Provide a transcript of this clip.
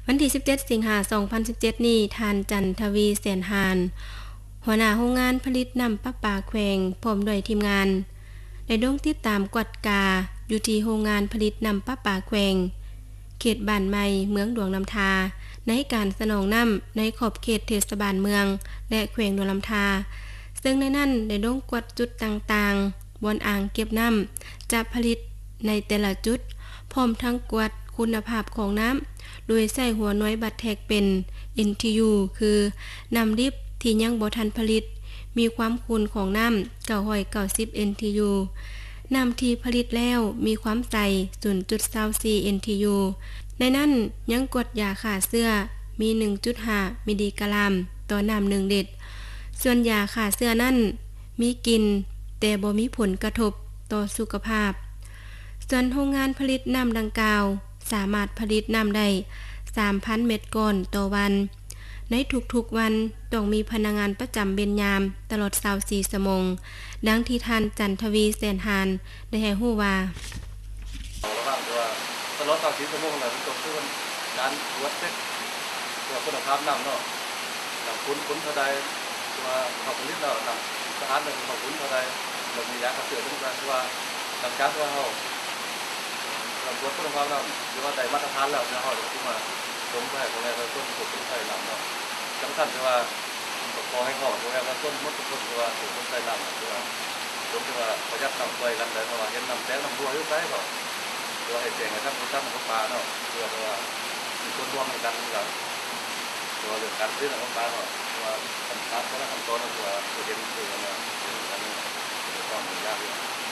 ວັນທີສິບເຈັດ ສິງຫາ ສອງພັນສິບເຈັດນີ້, ທ່ານ ຈັນທະວີ ແສນຫານ ຫົວໜ້າໂຮງງານຜະລິດນ້ຳປະປາແຂວງ ພ້ອມດ້ວຍທີມງານ ໄດ້ລົງຕິດຕາມກວດກາຢູ່ທີ່ໂຮງງານຜະລິດນ້ຳປະປາແຂວງ ເຂດບ້ານໃໝ່ ເມືອງຫຼວງນ້ຳທາ ໃນການສະໜອງນ້ຳໃນຂອບເຂດເທດສະບານເມືອງ ແລະ ແຂວງຫຼວງນ້ຳທາ, ເຊິ່ງໃນນັ້ນໄດ້ລົງກວດຈຸດຕ່າງໆ ບ່ອນອ່າງເກັບນ້ຳຈະຜະລິດໃນແຕ່ລະຈຸດ, ພ້ອມທັງກວດຄຸນນະພາບຂອງນ້ຳ ໂດຍໃຊ້ຫົວໜ່ວຍວັດແທກເປັນ ເອັນທີຢູ ຄື ນ້ຳດິບທີ່ຍັງບໍ່ທັນຜະລິດ ມີຄວາມຂຸ່ນຂອງນ້ຳ ເກົ້າຮ້ອຍເກົ້າສິບ ເອັນທີຢູ, ນ້ຳທີ່ຜະລິດແລ້ວມີຄວາມໃສ ສູນຈຸດຊາວສີ່ ເອັນທີຢູ. ໃນນັ້ນຍັງກວດຢາຂ້າເຊື້ອ ມີ ໜຶ່ງຈຸດຫ້າ ມິລລີກຣາມຕໍ່ນ້ຳ ໜຶ່ງລິດ. ສ່ວນຢາຂ້າເຊື້ອນັ້ນມີກິ່ນ ແຕ່ບໍ່ມີຜົນກະທົບຕໍ່ສຸຂະພາບ. ສ່ວນໂຮງງານຜະລິດນ້ຳດັ່ງກ່າວ ສາມາດຜະລິດນ້ຳໄດ້ ສາມພັນ ແມັດກ້ອນຕໍ່ວັນ. ໃນທຸກໆວັນ ຕ້ອງມີພະນັກງານປະຈຳເວນຍາມຕະຫຼອດ ຊາວສີ່ ຊົ່ວໂມງ, ດັ່ງທີ່ທ່ານ ຈັນທະວີ ແສນຫານ ໄດ້ໃຫ້ຮູ້ວ່າ: ລະຫວ່າງທີ່ວ່າຕະຫຼອດ ຊາວສີ່ ຊົ່ວໂມງນັ້ນ ມັນຕ້ອງຄືການກວດເຊັກ ເພື່ອຄຸນນະພາບນ້ຳເນາະ, ນ້ຳຂຸ່ນຂຸ່ນເທົ່າໃດ ຄືວ່າເຮົາຜະລິດແລ້ວນ້ຳສະອາດ ແລ້ວເຮົາຂຸ່ນເທົ່າໃດ ແລ້ວມີຢາຂ້າເຊື້ອ ຄືວ່າ ຄືວ່າຫຼັງຈາກທີ່ວ່າເຮົາ ການກວດຄຸນນະພາບນ້ຳ ຖືວ່າໄດ້ມາດຕະຖານແລ້ວ ແລ້ວເຮົາຈະມາສົ່ງໄປໃຫ້ພໍ່ແມ່ປະຊາຊົນຜູ້ໃຊ້ນ້ຳເນາະ. ສຳຄັນທີ່ວ່າ ກໍຂໍຮຽກຮ້ອງພໍ່ແມ່ປະຊາຊົນໝົດທຸກຄົນ ທີ່ວ່າຜູ້ຄົນໃຊ້ນ້ຳ ທີ່ວ່າຄົນທີ່ວ່າປະຢັດນ້ຳຊ່ວຍກັນເດີ ເພາະວ່າເຫັນນ້ຳແຕກນ້ຳຮົ່ວຢູ່ໃສກໍ ທີ່ວ່າໃຫ້ແຈ້ງໃຫ້ທາງບໍລິສັດນ້ຳປະປາເນາະ ເພື່ອທີ່ວ່າມີສ່ວນຮ່ວມໃນການ ທີ່ວ່າ ທີ່ວ່າເລື່ອງການຜະລິດນ້ຳປະປາເນາະ ທີ່ວ່າຂັ້ນຕອນ ແຕ່ລະຂັ້ນຕອນ ທີ່ວ່າເຫັນ ທີ່ວ່າເຫັນກັນ ທີ່ວ່າຕ້ອງຫຍຸ້ງຍາກຢູ່.